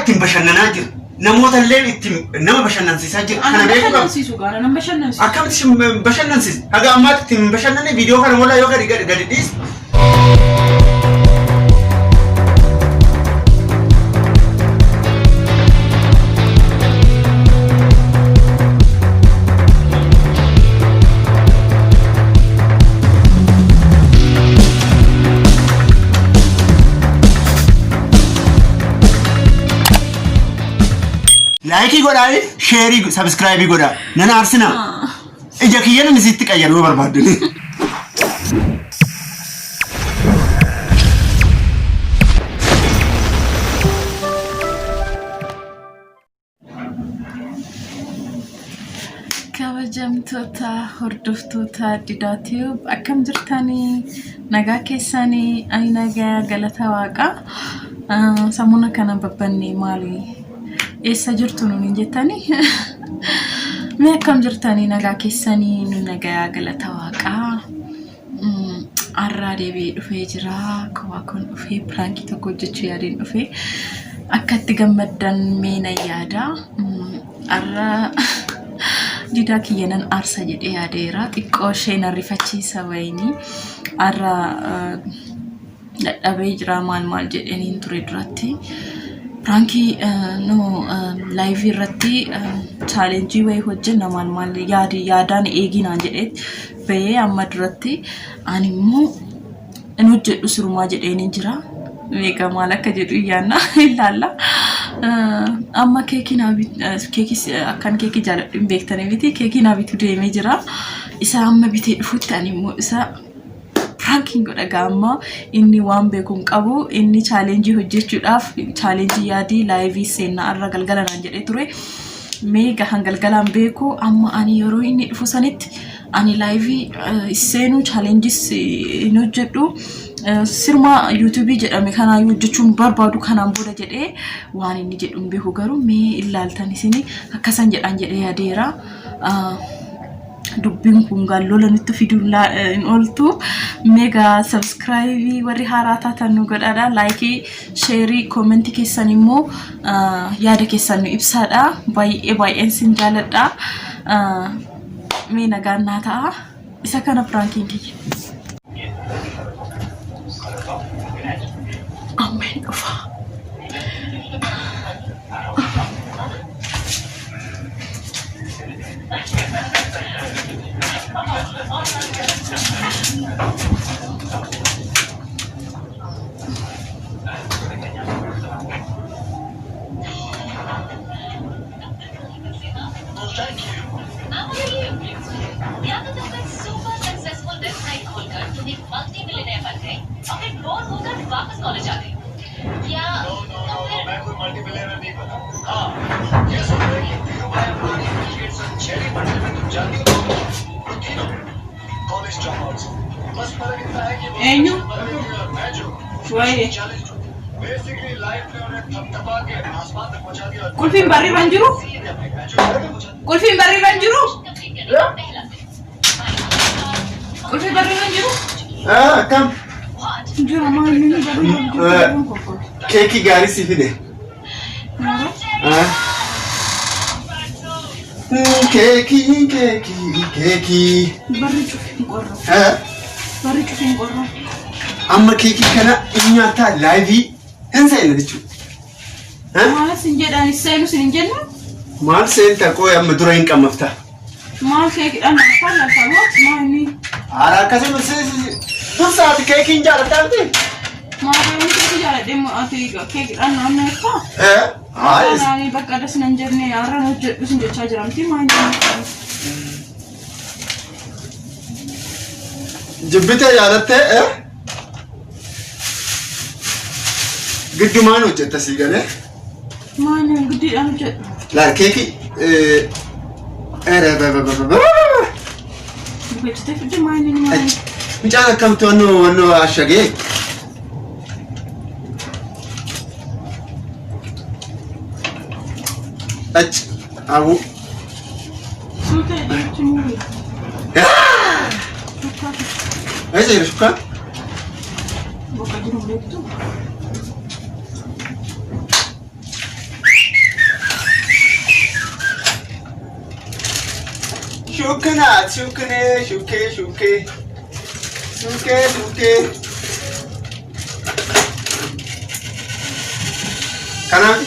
Ittiin bashannanaa jira. Namoota illee ittiin nama bashannansiisaa jira. Ana Kana beekuu qabda. bashannansiisu gaara nan bashannansiisu. Akkamitti si bashannansiisa? Haga ammaatti ittiin hin bashannanne viidiyoo kana mollaa yoo gadi gadi gadi dhiiste. Laayikii godhaa, sheerii, sabiskiraayibii godhaa. Nan aarsinaa. Ija kiyyan inni sitti qayyaru yoo barbaadde. Kabajamtoota hordoftoota Didaa Tube akkam jirtanii? Nagaa keessanii? Ani nagaa galata waaqaa. Samuna kana babbannee maali? Eessa jirtu nuun hin jettanii? Mee akkam jirtanii? Nagaa keessanii? Nu nagaa galata waaqaa. Har'aa deebi'ee dhufee jira. Kophaa koon dhufee piraankii tokko hojjechuu yaadeen dhufee. Akka itti gammaddan mee nan yaada. Har'a didaa kiyya nan aarsa jedhee yaadeera. Xiqqoo ishee na rifachiisa wayinii. Har'a dadhabee jira maal maal jedheniin ture duratti. Piraankii nu laayivii irratti chaalenjii wayii hojjenna maal maal yaadi yaadaan eeginaan jedhee bahee amma duratti ani immoo hin hojjedhu sirumaa jedheen jira. Meeqa maal akka jedhu yaanna ilaalla. Amma keekii naa keekii akkan keekii jaaladhu hin beektanii miti keekii naa bituu deemee jira. Isa amma bitee dhufutti ani immoo isa piraankiin godha gaamma inni waan beeku hin qabu inni chaalenjii hojjechuudhaaf chaalenjii yaadii laayivii seennaa irra galgala naan jedhee ture mee gahan galgalaan beeku amma ani yeroo inni dhufu sanitti ani laayivii seenuu chaalenjis hin hojjedhu sirma yuutuubii jedhame kanaayyuu hojjechuun barbaadu kanaan booda jedhee waan inni jedhu hin beeku garuu mee ilaaltan isin akkasan jedhaan jedhee yaadeera. Dubbiin kun gaa lola nutti fiduu hin ooltu. Meegaa sabskraayibii warri haaraa taatan nu godhaadha. Laayikii, sheerii, koomentii keessan immoo yaada keessan nu ibsaadha. Baay'ee baay'een sin jaaladha. Mee nagaan naa ta'a. Isa kana piraankiin kiyya. Amma hin dhufa. Eenyu? Waa'ee. Qulfiin barri irra hin jiru? Qulfiin barri irra hin jiru? Qulfiin barri irra hin jiru? Akkam? Jira maal inni barri irra hin jiru? Keekii gaarii si fide. Keekii keekii keekii. Barri cufee hin qorru. Barri cufee hin qorru. Amma keekii kana hin nyaattaa laayivii hin seena jechuudha. Maal sin jedhaan seenu sin hin jennu? Maal seenta qooyi amma dura hin qammafta. Maal keekidhaan afaan lafaa maal inni? Haala akkasii dursa ati keekii hin jaalattaa miti? Maal inni keekii jaaladhee ati keekidhaan naannoo jettaa? Haala Naanii bakka das nan jenne har'a hojjedhu sin jechaa jiramti maal inni? Jibbitee jaalattee giddumaan hojjetta sii galee. Maal giddiidhaan hojjedhu? Laal keekii Hojjetee fidde maal inni maal? Mucaan akkamtu wannoo wannoo ashagee. Achi abuu. Suuta jechuun murii. Eessa jira shukkaan? Bakka jiru beektu. Shukinaat shukinee shukee shukee. Shukee shukee. Kanaaf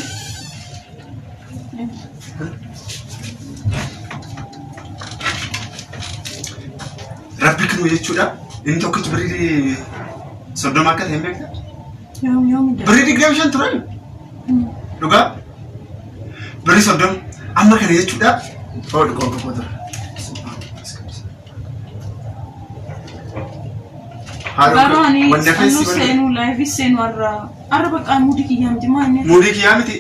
Rabbi kinu jechuudha. Inni tokkichi birrii 30 akka ta'e hin beektaa? Yoom yoom Birrii 25 turan. Dhugaa? Birrii 30. Amma kana jechuudha. Hodhu qofa qofa. Garuu ani Wanda annu feesi seenuu live seenuu har'a har'a bakka muudii kiyyaa miti maal inni. Muudii kiyyaa miti.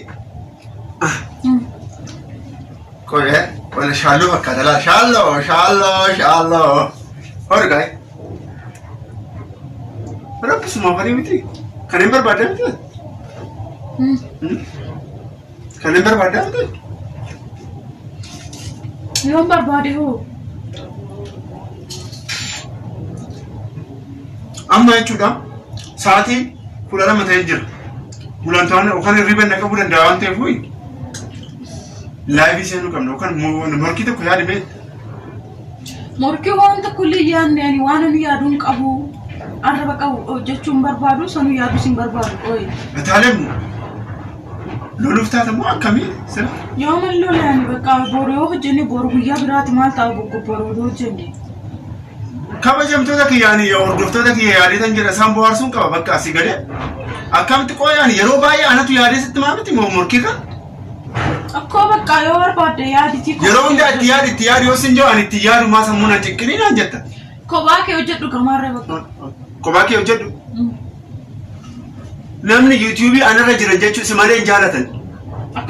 Qoyee wala shaalloo fakkaata laa shaalloo shaalloo shaalloo. Hodhu gaa'e. Rabbisuma farii miti. Kan hin barbaadde miti. Kan hin barbaadde miti. Yoon barbaade hoo. Amma jechuudha sa'aatiin 12 ta'ee jira. Gulantaan yookaan hirriba na qabuu danda'a waan ta'eef live seenuu qabna yookaan morkii tokko yaadi mee. Morkii waan tokko illee yaadne ani waan ani yaaduu hin qabu. Arraba qabu hojjechuu hin barbaadu sanuu yaadus hin barbaadu qoyi. Bataaleen loluuf taata moo akkamii sila? Yoo mal lole ani bakka boru yoo hojjenne boru guyyaa biraati maal ta'a bokko boru yoo hojjenne. Kabajamtoota kiyyaanii hordoftoota kiyya yaadeetan jira isaan bohaarsuun qaba bakka asii galee. Akkamitti qoyaan yeroo baay'ee anatu yaadee sitti maa miti moo morkiirra? Akkoo bakka yoo barbaadde yaaditii Yeroo hundaa itti yaadi itti yaadi yoo sin jiru ani itti yaadu maa sammuu na cinqinii naan jetta. Kophaa kee hojjedhu gamaarree bakka. Kophaa kee hojjedhu. Namni yuutuubii anarra jiran jechuun si malee hin jaalatan.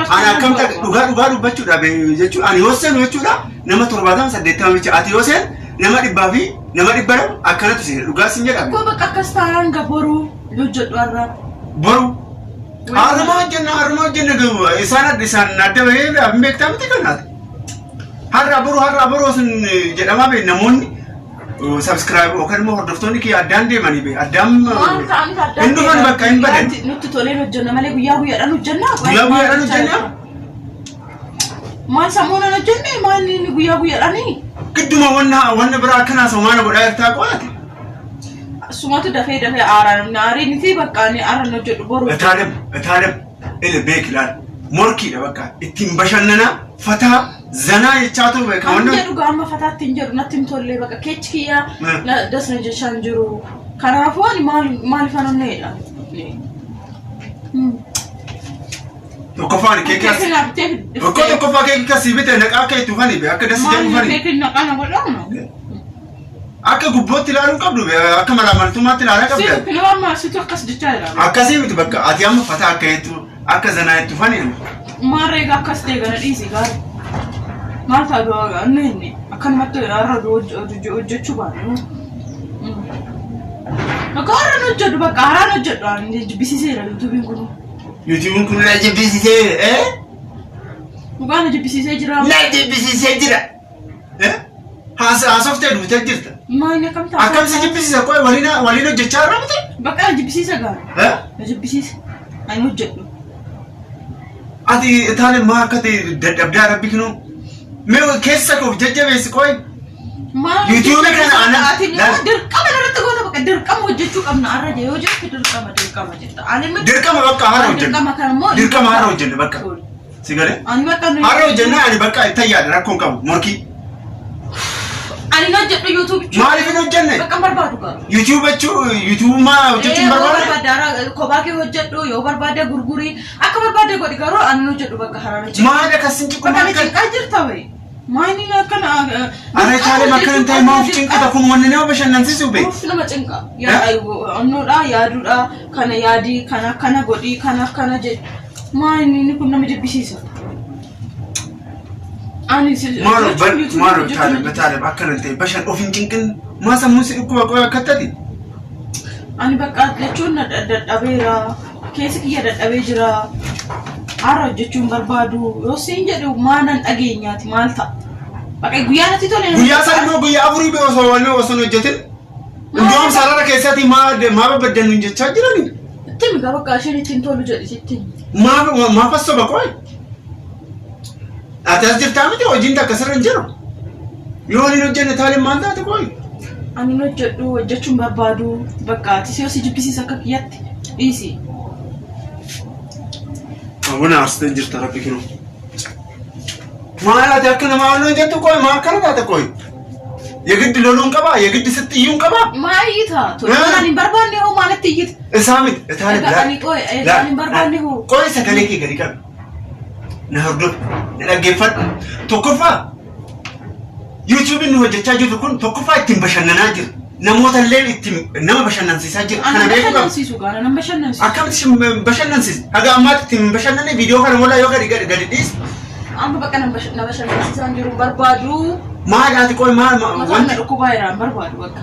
Ani akkam dhugaa dhugaa dubbachuudha jechuun ani yoo seenu jechuudha nama 70 80 bicha ati yoo seen nama dhibbaa fi nama 200 akkanatu seena dhugaa sin jedhame. Akkoo bakka akkas taanaan ga boruu hojjedhu har'a. Boru har'uma hojjenna har'uma hojjenna garuu isaan adda isaan adda bahee hin beektaa miti kanaati. Har'a boru har'a boru sun jedhamaa bee namoonni subscribe yookaan immoo hordoftoonni kiyya addaan deemanii bee addaan Waan ta'aniif adda hin dhufan bakka hin badan. Nutti toleen hojjenna malee guyyaa guyyaadhaan hojjenna. Guyyaa guyyaadhaan hojjenna. Maal sammuun hin hojjenne maal inni guyyaa guyyaadhaani? Gidduma wanna wanna biraa akkanaa somaana godhaa jirtaa qo'ate. Sumatu dafee dafee aaraa namni aariin fi bakka ani aaraan hojjedhu boru. Itaalem itaalem ile beek ilaal morkiidha bakka ittiin bashannanaa fataa zanaa jechaa ture beekama. Kan jedhu gaama fataatti hin jedhu natti hin tolle bakka keechi kiyyaa dasna jechaa hin jiru. Kanaafuu ani maal maaliif anonneedha? Tokkoffaan keekii as Keekin haftee tokko tokkoffaa keekii kasii bite naqaa akka itti ufanii be akka dasi jedhu Maal ufanii keekin naqaa na godhamu? akka gubbootti ilaaluu qabdu be akka malaamaltummaatti ilaalaa Situ qabda. kinoo amma situ akkas jechaa jira. Akkasii miti bakka ati amma fataa akka jettu akka zanaa itti ufanii. Maal reega akkas ta'e kana dhiisi gaarii. Maal ta'a du'a inni inni akkanumatti har'a hojjechuu baannu. Bakka har'aan hojjedhu bakka har'aan hojjedhu ani jibbisiiseera yuutuubiin kun. Yuutuubiin kun na jibbisiisee eh? Dhugaa na jibbisiisee jira. Na jibbisiisee jira. Eh? Haasoftee duutee jirta. Maal inni akkam ta'a? Akkam si jibbisiisa qoy waliin waliin hojjechaa irra miti? Bakka na jibbisiisa gaarii. Eh? Na jibbisiisa. Ani hojjedhu. Ati taane maa akka ta'e dadhabdaa rabbi kinuu. Mee keessa koof jajjabeessi qoy. Maal Yuutuubii kana ana- Ati immoo dirqama irratti goota bakka dirqama hojjechuu qabna har'a yoo jettu dirqama dirqama jetta. Ani immoo Dirqama bakka har'a hojjenna. Dirqama kana immoo Dirqama har'a hojjenna bakka. Si galee? Ani bakka nu Har'a hojjenna ani bakka itti yaada rakkoon qabu morkii. Ani hin hojjedhu yuutuubicha. Maaliif hin hojjenne? Bakka hin barbaadu gaa. YouTube jechuu yuutuubummaa hojjechuu hin Yoo barbaanne? barbaadde har'a kophaa kee hojjedhu yoo barbaadde gurgurii akka barbaadde godhi garuu ani hin hojjedhu bakka har'a hojjedhu. Maal akkas hin ciqu Bakka maal ni kan? cinqaa jirta wayi. Maayini akkana. Ara caalee akkana hin ta'e maaf cinqata kun wanni nama bashannansiisu be. Uff nama cinqa. Annoodha yaaduudha kana yaadii kana kana godhii kana kana jedhu. Maayini inni kun nama jibbisiisa. Ani Maalo ban maalo taalee taalee akkana hin ta'e bashan of hin cinqin maa sammuun si dhukkuba qoy akka ta'e. Ani bakka jechuun na dadhabeera. Keessi kiyya dadhabee jira. Har'a hojjechuu hin barbaadu. Yoo siin jedhu maanan dhageenyaati maal ta'a? Bakka guyyaa natti tole. Guyyaa sana immoo guyyaa afurii bee osoo wanni osoo hin hojjetin. Iddoon sarara keessatti maa maa babaddannu jechaa jirani. Itti migaa bakka isheen ittiin tolu jedhi sitti. Maa maaf as soba qoy. Ati as jirtaa miti hojiin takka sirra hin jiru. Yoo hin hojjenne taaleen maal taate qoy? Ani hin hojjedhu, hojjechuun barbaadu. Bakka ati si yoo si jibbisiisa akka kiyyatti dhiisi. Buna aarsitee jirta rabbi kinoo. Maal ati akka namaa ol jettu qoy maal akkana taate qoy? Yegiddi loluun qabaa? Yegiddi sitti iyyuun qabaa? Maa iyyita? Tole ani hin barbaanne hoo maalitti iyyita? Isaa miti. Taale Egaa ani qoy egaa ani hin barbaanne hoo. Qoy sagalee kee gadi qabi. Na hordofi. Na dhaggeeffadhu. Tokkoffaa YouTube'n nu hojjechaa jirru kun tokkoffaa ittiin bashannanaa jira. Namoota illee ittiin nama bashannansiisaa jira. Ana Kana beekuu qabda. bashannansiisu gaara nan bashannansiisu. Akkamitti si bashannansiisa? Haga ammaatti ittiin hin bashannanne viidiyoo kana mollaa yoo gadi gadi gadi dhiisu. Amma bakka nan na bashannansiisaa hin jiru barbaadu. Maal ati qoy maal Mataan na wanti dhukkubaa jira hin barbaadu bakka.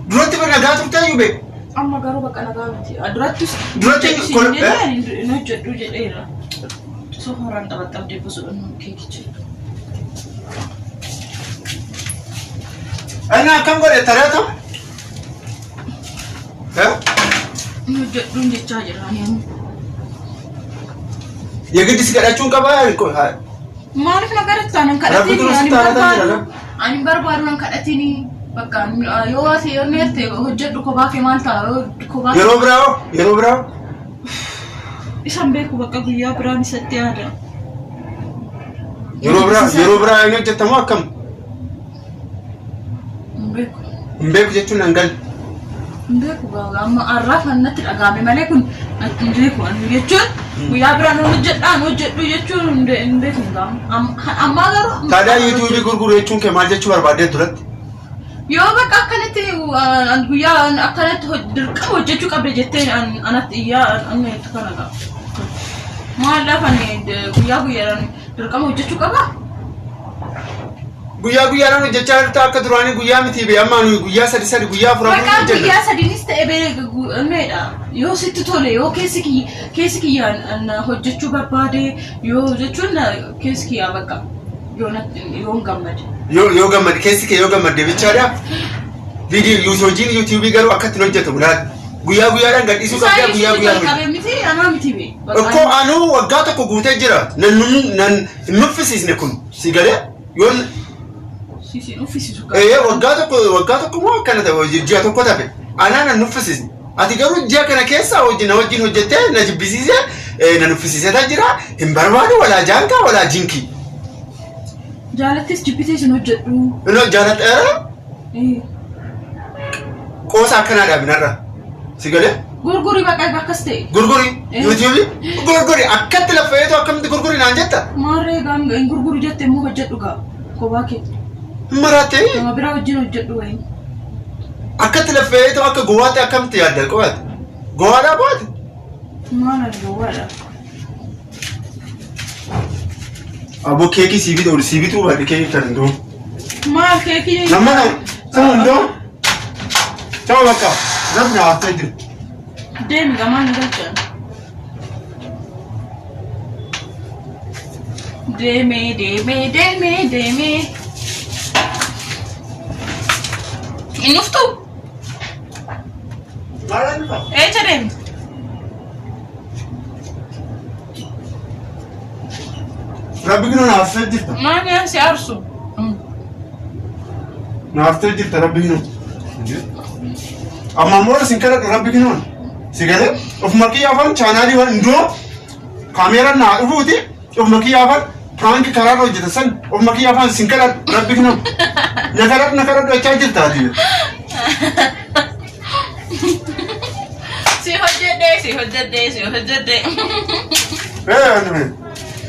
duratti bira nagaa turtee iyyuu beeku. Amma garuu bakka nagaa miti. Durattis Duratti hojjedhu kol- siin jedhee ani hin hojjedhu jedheera. Sofaraan xabaxabdee bosona keekicha. Inni akkam godhe taree ta'u? Hin hojjedhuun jechaa jira ani amma. Yegiddi si kadhachuun qabaa? Maaliif na kadhattaa? Nan Rabbi kadhatini kunuunsi ani hin taa'aa jira. barbaadu. Ani hin barbaadu nan kadhatini. Bakka yoo ati yoo neerte hojjedhu kophaa kee maal ta'a yoo kophaa kee. Yeroo biraa hoo? Yeroo biraa hoo? Isan beeku bakka guyyaa biraan isatti yaada. Yeroo biraa inni hojjetamu akkam? Hin beeku. Hin beeku jechuun nan galle. Hin beeku ga'a amma har'aaf natti dhaga'ame malee kun hin beeku ani jechuun guyyaa biraan hojjedhaan hojjedhu jechuun hin beeku ga'a. Ammaa garuu. Taadaa YouTubeii gurguru jechuun kee maal jechuu barbaaddee duratti? Yoo bakka akkanatti guyyaa akkanatti dirqama hojjechuu qabda jettee anatti iyyaa anna jettu kana ga'a. Maal lafa guyyaa guyyaadhaan dirqama hojjechuu qabaa? Guyyaa guyyaadhaan hojjechaa jirta akka duraanii guyyaa miti bee amma nuyi guyyaa sadi sadi guyyaa afur afur Bakka hojjenna. guyyaa sadiinis ta'e beekneedha. Yoo sitti tole yoo keessi kiyyaan hojjechuu barbaade yoo jechuun keessi kiyyaa bakka yoo natti yoo hin gammade. Yoo gammade keessi kee yoo gammadde bichaadha. Viidiyoo hojiin YouTubeii garuu akka ittiin hojjetamu laata. Guyyaa guyyaadhaan gadhiisuu qabdaa guyyaa guyyaadhaan. Qabee miti anaa miti bee. Ikkoo anuu waggaa tokko guutee jira. Nan nan hin nuffisiisne kun si galee yoon Sisiin uffisiisu ee waggaa tokko moo akkana ta'e ji'a tokko tafe anaa nan nuffisiisne. Ati garuu ji'a kana keessa hojii na wajjin hojjettee na jibbisiisee na nuffisiisetaa jira. Hin barbaadu walaa jaankaa walaa jinkii. Jaalattis jibbitee isin hojjedhu. Inni jaaladha qoosa akkanaa dhaabinarra. Si galee? Gurguri bakka akkas ta'e. Gurguri YouTubeii gurguri akkatti laffeetu akkamitti gurguri naan jetta? Maarree gaan hin gurguru jette immoo hojjedhu gaa kophaa kee. Hin maraattee? Nama biraa wajjin hojjedhu wayin. Akkatti laffeetu akka gowwaatti akkamitti yaadda qo'ate? Gowwaadhaa qo'ate? Maal ani gowwaadha. Aboo keekii sii bituu sii bituu baadhi keekii kan hunduu. Maal keekii? Nama kan sama hunduu. Sama bakka namni haftee jiru. Deemi gamaa ni galchan. Deemee deemee deemee deemee. Hin dhuftu? Maal dhufa? Eessa deemta? Rabbi kunoo naaf jirta. Maal si aarsu? Naaf jirta rabbi kunoo. Amma immoo isin kadhadhu rabbi kunoon. Si galee ofuma kiyya afaan chaanaalii waan iddoo kaameeraan naa dhufuuti ofuma kiyya afaan prank karaarra hojjeta san ofuma kiyya afaan isin kadhadhu rabbi kunoon. Na kadhadhu na kadhadhu jechaa jirta ati. Si hojjedhee si hojjedhee si hojjedhee. Ee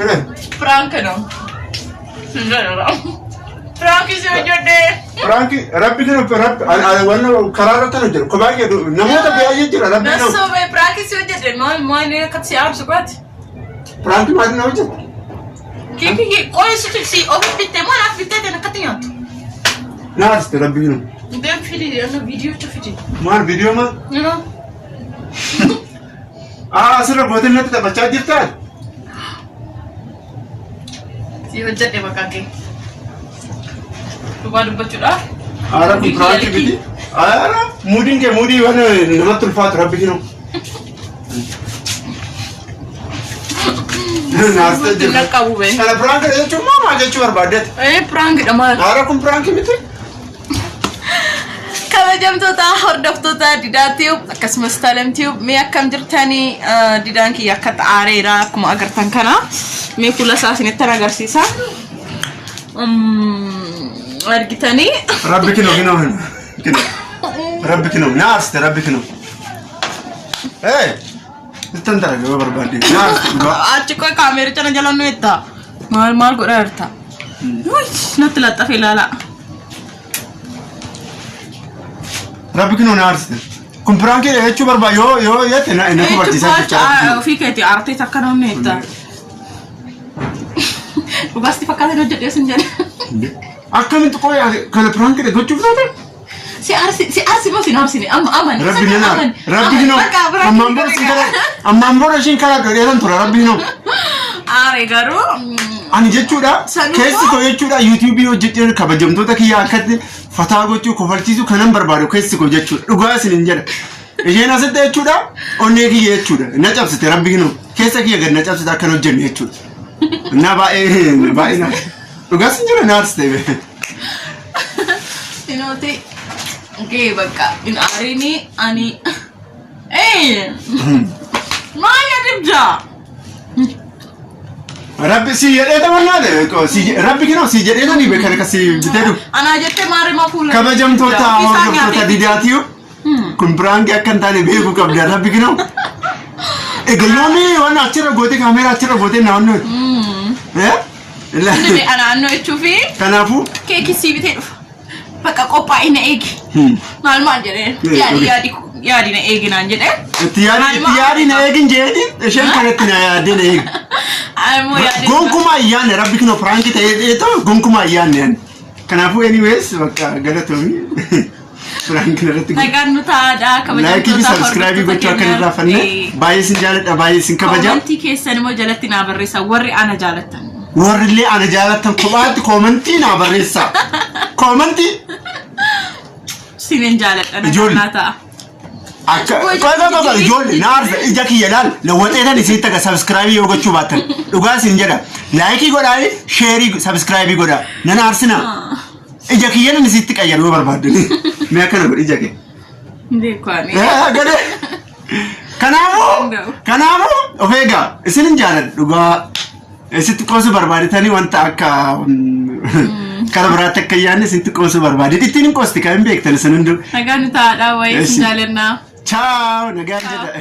ee. Prank no. Prank si hojjedhee. Prank rabbi kunoon rabbi waan karaarra tan hojjetu kophaa kee namoota baay'ee jira rabbi kunoon. Nasoo bee prank si hojjedhe maal maal akka si aarsu qo'ati. Prank maal na hojjeta? Keekii qo'eessitu si ofi bittee moo naaf bittee ta'e akkatti nyaattu? Na aarsite rabbi kunoon. Deem fidi viidiyoo fidi. Maal viidiyoo maal? No. Ah, asirra gootee natti taphachaa jirtaa? Si hojjedhe bakka kee. Dhugaa dubbachuudhaaf. Ara kun prank miti. Ara muudiin kee muudii waan namatti ulfaatu rabbi kinu. Naastee jirti. Laqqabu bee. Kana prank jechuun maa maal jechuu barbaaddeeti? Ee, prankidha maal? Haara kun prank miti? Kabajamtoota hordoftoota Didaa Tube akkasumas Talem Tube, mee akkam jirtanii? Didaan kiyya akka xaareera akkuma agartan kana, mee fuula isaa isinittan agarsiisa. Argitanii? Rabbi kinoo kinoo kinoo. Rabbi kinoo na aarsite, rabbi kinoo. Ee, ittan tara yoo barbaadde na aarsite dhugaa. Achi qoy, kaameericha na jala nu etta. Maal maal godhaa jirta? Uy, natti laxxafe, ilaala. Rabbi kinoo na aarsite. Kun prank jechuu barbaade yoo jette na kubarchiisaa jecha. Ofii keetii aartee takka namni etta. Dhugaasti fakkaatan hojjedhee sin jedhe. Akkamitti qoy kana prank gochuuf taate? Si arsi, si arsi moo sin arsine? Amma amani. Rabbi kinoo rabbi kinoo ammaan booda sin kara ammaan booda ishiin karaa dheeran tura, rabbi kinoo. Aare garuu. Ani jechuudha Sanuu keessi koo jechuudha YouTubeii hojjechuu, kabajamtoota kiyya akkatti fataa gochuu, kofalchiisuu kanan barbaadu keessi koo jechuudha, dhugaa isin hin jedha. Isheen asitti jechuudha onnee kiyya jechuudha na cabsite, rabbi kinoo keessa kiyya gad na cabsite akkan hojjenne jechuudha. Na baay'ee baay'ee na dhugaa sin jira, na aarsite. Inooti gee bakka hin aarini ani. Ee! Maal dibdaa? Rabbi si jedhee tamannaadha, rabbi kinoo si jedhee tanii beekan akkasii bitee dhufu. Anaa jettee maarimaa fuula. Kabajamtoota hordoftoota Didaatiyu, kun prank akka hin taane beekuu qabda, rabbi kinoo. Egaa yoomii waan achirra gootee, kaameeraa achirra gootee naannoo. Eh? Inni naannoo jechuufi Kanaafuu keekii sii bitee dhufa. Bakka qophaa'ii na eegi. Maal maal jedhee yaadi yaadi yaadi na eegi naan jedhee. Itti yaadi, itti yaadi na eegin jeeti, isheen kanatti na yaaddee na eegi. Ammoo yaadi. Gonkumaa ayyaanne, rabbi kinoo, prank ta'ee ta'u gonkumaa ayyaanne ani. Kanaafuu anyways bakka galatoomii prank irratti godhu. Nagaan nu taa'aadha. Like fi subscribe gochuu akka hin irraanfanne, baay'ee isin jaaladha, baay'ee isin kabaja. Commentii keessan immoo jalatti naa barreessa warri ana jaalattan. Warri illee ana jaalattan kophaatti commentii naa barreessaa. Commentii Sinin jaaladha, nagaan Ijoollee. naa ta'a. Akka qoy qoy qoy qoy, ijoollee na aarsa, ija kiyya laal lawwaxeetan isitti akka subscribe yoo gochuu baattan dhugaa isin jedha, like godhaa, share, subscribe godhaa, nan aarsinaa, ija kiyya nan isitti qayyaru yoo barbaaddan, mee akkana godhi ija kee. Beeku ani. Eh, gade. Kanaafuu kanaafuu of eegaa, isin hin jaaladha dhugaa, isitti qoosuu barbaadetanii wanta akka kara biraatti akka hin yaadne isitti qoosuu barbaade, ittiin hin qoosti kan hin beektan isin hunduu. Nagaan nu taa'aadha, wayii Eessi. isin jaalannaa. Ciao, nagaan jedha.